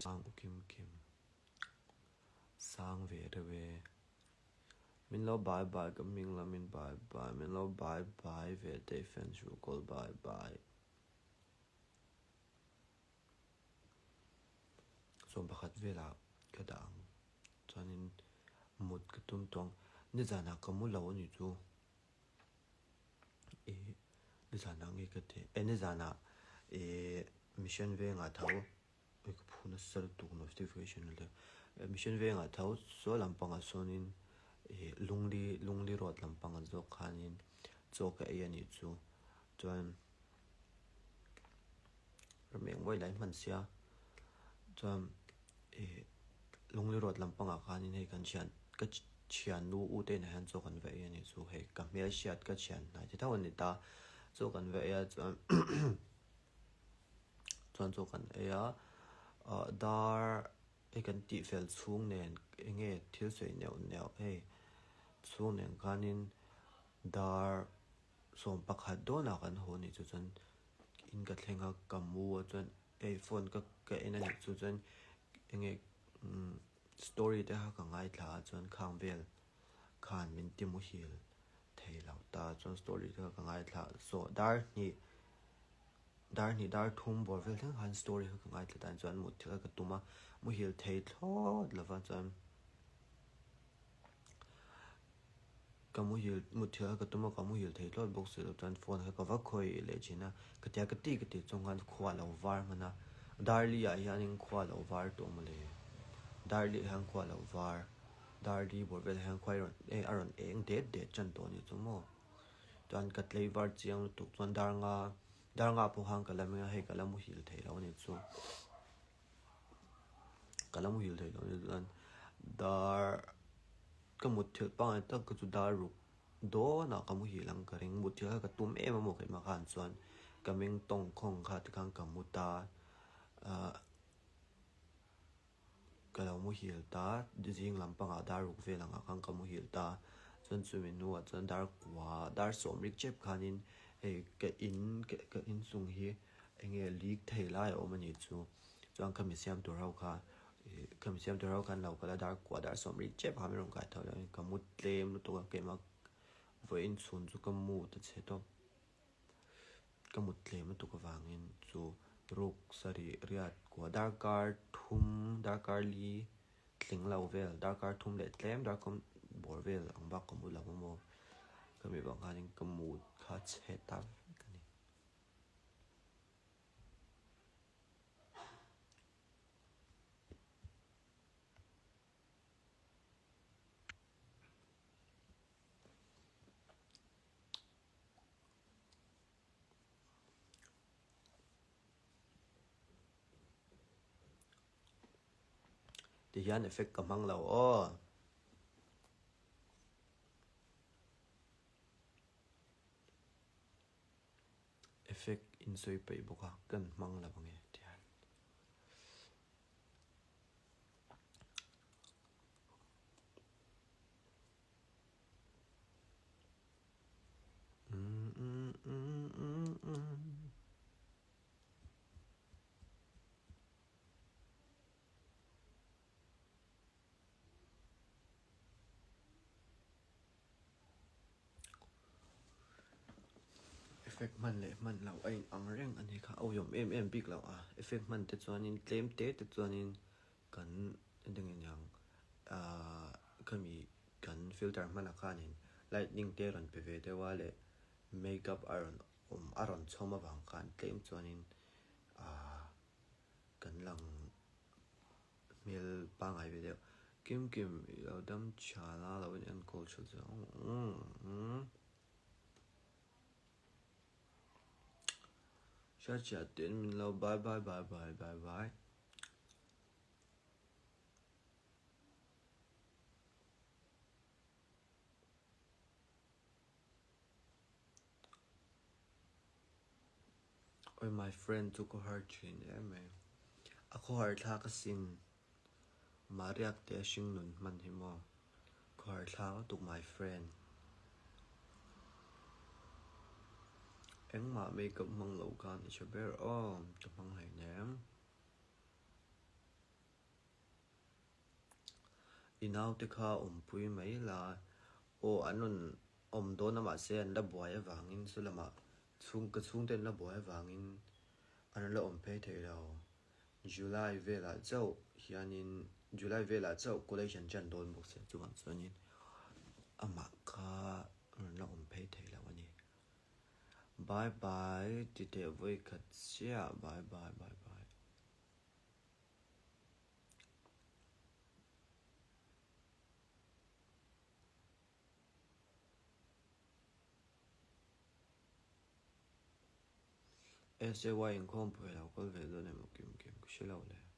Sang u kim kim. Sang ve reuh e. Min lo bye bye ka hming lam in bye bye min lo bye bye ve teh fans ruhkawl bye bye. 11 velah ka dah ang chuanin mut ka tum tawh ang nizanah ka mu lo a nih chu ih nizanah nge ka tih eh nizanah ih mission vengah tho Hei ka phu nasa lutuk notification a leh mission vengah tho saw lampangah sawnin ih lungli lungli road lampangah zawk khanin chaw ka ei a nih chu chuan ram eng uai lai hman sia chuan ih lungli road lampangah khanin hei kan thian ka thian nu u te inah hian chaw kan va ei a nih chu hei ka hmelhriat ka thian hnai te tho a ni ta chaw kan va ei a chuan. Chuan chaw kan ei a, ah dar hei kan tih fel chhung nen eng nge thil sawi neuh neuh hei chhung nen khanin dar 11 dawnah kan haw anih chu chuan in ka thleng a ka mu a chuan hei phone ka ka en anih chu chuan eng nge umm story te kha ka ngaithla a chuan khang vel khan min ti muhil thei lo ta chuan story te kha ka ngaithla saw dar hnih. Dar hnih dar thum bawr vel thleng khan story kha ka ngaithla tan chuan mut thil ka tum a, muhil thei thlawt lova chuan ka muhil mut thil ka tum a ka muhil thei thlawt bawk si lo chuan phone kha ka va khawi leh thin a, ka tia ka ti ka ti chung khan khua a lo var hman a, Darli ah hianin khua a lo var tawh mawle, Darli ah hian khua a lo var, Darli bawr velah hian khua a rawn eng det det tan tawh a ni chu maw. Chuan ka tlei var chiang lutuk chuan dar nga dar nga pawh khan ka la meng a hei ka la muhil thei lo a ni chu ka la muhil thei lo a ni chuan dar ka mut thilh pangngai tak ka chu dar ruk dawnah ka muhil ang ka ring mut thilh kha ka tum em a maw keimah khan chuan ka meng tawng khawng kha tikhan ka mu ta ah. Ka lo muhil ta, zing lam pangah dar ruk vel angah khan ka muhil ta, chuan chumi hnuah chuan dar kua, dar sawm rik chep khanin hei ka in ka inchung hi eng nge leak thei lai a awm a nih chu, chuan khami siam tur ho kha ih khami siam tur ho khan lo kal a dar kua dar sawm rik chep kha min rawn kai tho leh a, ka mu tlem lutuk a keimah vawiin chhun chu ka mu ta chhe tawp. Ka mut tlem lutuk avangin chu ruk sarih riat kua darkar thum darkar li tling lo vel darkar thum leh tlem darkar bawr vel ang bak ka mu lo a maw ka mi vang khanin ka mut kha chhe ta vek a ni. Ti hian effect ka hmang lo aw. Effect in sawi peih bawk a, kan hmang lo ang e ti hian. Effect hman leh hman loh a in ang reng a ni kha a uiawm em em bik loh a effect hman te chuanin tlem te te chuanin kan eng eng ahh khami kan filter hmanah khanin lightning te rawn pe ve deuh a leh makeup a rawn awm a rawn chhawm avang khan tlem chuanin ahh kan lang hmel pangngai ve deuh kim kim i lo dam chhan a lo in enkawl tha zeuh ang hriatchhiah ten min lo bye bye bye bye bye bye. Oi my friend chu khawhar thin em mai. A khawhar thlak asin. Mahriak te a hring nun hman hi maw. Khawhar thlak lutuk my friend. Engmah makeup hmang lo khan i hre ber aw ka hmang hleinem. I naute kha awmpui mai la, aw an rawn awm dawn a mahse an la buai avangin chu lamah chhung ka chhungte an la buai avangin an la awm phei thei lo. July velah chauh hianin July velah chauh college an ṭan dawn bawk sia chuvang chuanin amah kha rawn la awm phei thei lo a ni. Bye bye ti teh vawi khat chiah bye bye bye bye. SJY inkhawm pui lo kal ve dawn emaw kim kim ka hre lo le.